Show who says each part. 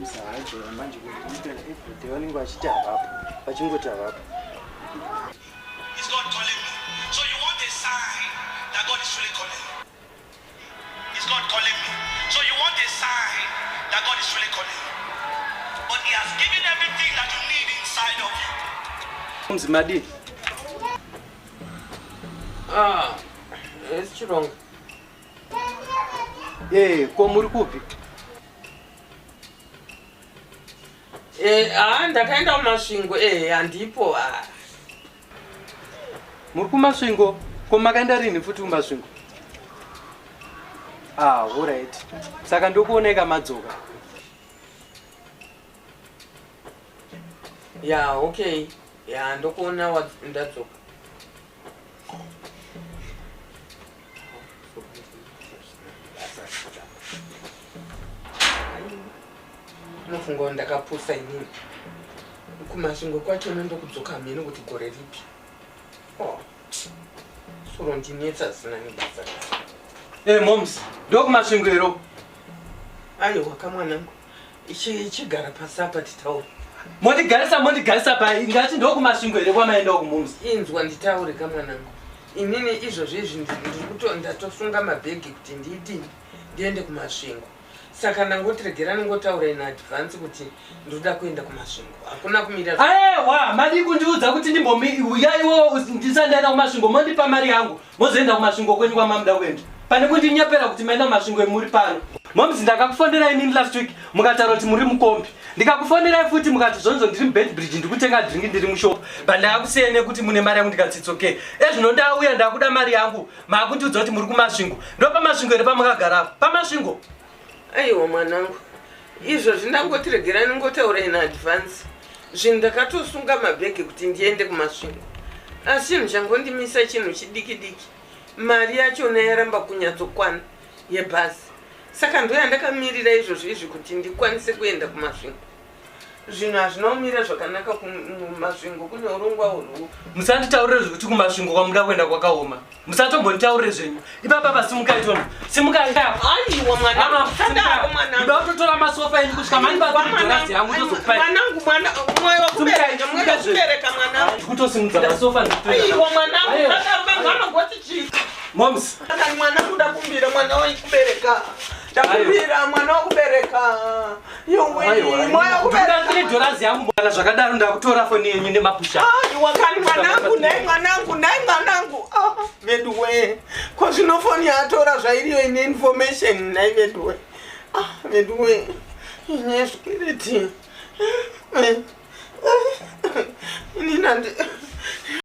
Speaker 1: Mom's haajora manje kuti everyday vanenge vachiti havapo, vachingoti havapo.
Speaker 2: Is God calling me? So you want a sign that God is really calling you? Is God calling me? So you want a sign that God is really calling you? But He has given everything that you need inside of you.
Speaker 1: Mom's madii?
Speaker 3: Ah, esi Chironga.
Speaker 1: Eh, ko muri kupi?
Speaker 3: Eh, ah, ndakaenda kuMasvingo, eh, handipo. Ah.
Speaker 1: Muri kuMasvingo? Ko makaenda rini futi kuMasvingo? Ah, alright. Saka ndokuoneka madzoka.
Speaker 3: Ya, okay. Ya, ndokuona ndadzoka. Unofunga kuti ndakapusa inini? KuMasvingo kwachona ndokudzoka hameno kuti gore ripi. Oh, soro ndinetsa zvisina nebasa.
Speaker 1: Eh, moms, ndokuMasvingo here?
Speaker 3: Aiwa kamwanangu, chigara pasi apa titaure.
Speaker 1: Mondigarisa pai? Ngati ndokuMasvingo here kwamaenda uku, moms?
Speaker 3: Inzwa nditaure kamwanangu. Inini izvozvo izvi ndiri kuto ndatosunga mabhegi kuti ndiidini ndiende kuMasvingo. Saka ndangoti regera ningotaura in advance kuti ndoda kuenda kuMasvingo. Hakuna kumira.
Speaker 1: Aiwa, madii kundiudza kuti ndimbouyaiwo ndisati ndaenda kuMasvingo, mondipa mari yangu, mozoenda kuMasvingo kwenyu kwamamuda kuenda, pane kundinyepera kuti maenda kuMasvingo muri pano. Moms, ndakakufonerai inini last week, mukataura kuti muri mukombi. Ndikakufonerai futi mukati zvonzvo ndiri muBeitbridge, ndikutenga drink, ndiri mushop, but ndakakusiyai nekuti mune mari yangu. Ndikati it's okay. Ezvino ndauya, ndakuda mari yangu, maakundiudza kuti muri kuMasvingo. Ndo paMasvingo here pamakagara paMasvingo?
Speaker 3: Aiwa mwanangu, izvozvi ndangoti regera ningotaura in advance. Zvinhu ndakatosunga mabhegi kuti ndiende kuMasvingo, asi chinhu changondimisa chinhu chidiki diki. Mari yachona yaramba kunyatsokwana yebhazi, saka ndo yandakamirira izvozvo izvi kuti ndikwanise kuenda kuMasvingo. Zvinhu hazvina kumira zvakanaka kuMasvingo, kune urongwa urwu.
Speaker 1: Musanditaurire zvekuti kuMasvingo kwamuda kuenda kwakaoma. Musatombonditaurire zvenyu ipapa. Pasimukai tono, simukai.
Speaker 3: Aiwa mwanangu, sadaro mwanangu.
Speaker 1: Ndoda kutotora masofa enyu kusvika mandipa yangu, tozokupai.
Speaker 3: Mwanangu, mwana, mwoyo wakubereka, mwoyo wakubereka mwanangu.
Speaker 1: Kutosimudza masofa.
Speaker 3: Aiwa mwanangu, sadaro, vanhu vanogoti chii?
Speaker 1: Moms.
Speaker 3: Kani mwanangu, ndakumbira, mwana waikubereka, ndakumbira, mwana wakubereka, yowe, mwoyo wakubereka.
Speaker 1: $3 yangu. Kana zvakadaro ndakutora foni yenyu nemapusha.
Speaker 3: Aiwa kani mwanangu, nhai mwanangu, nhai mwanangu. Ah, veduwe, ko zvino foni yatora zvairiyo ine information? Nhai veduwe, ah, veduwe, ine zvikwereti. Inini handi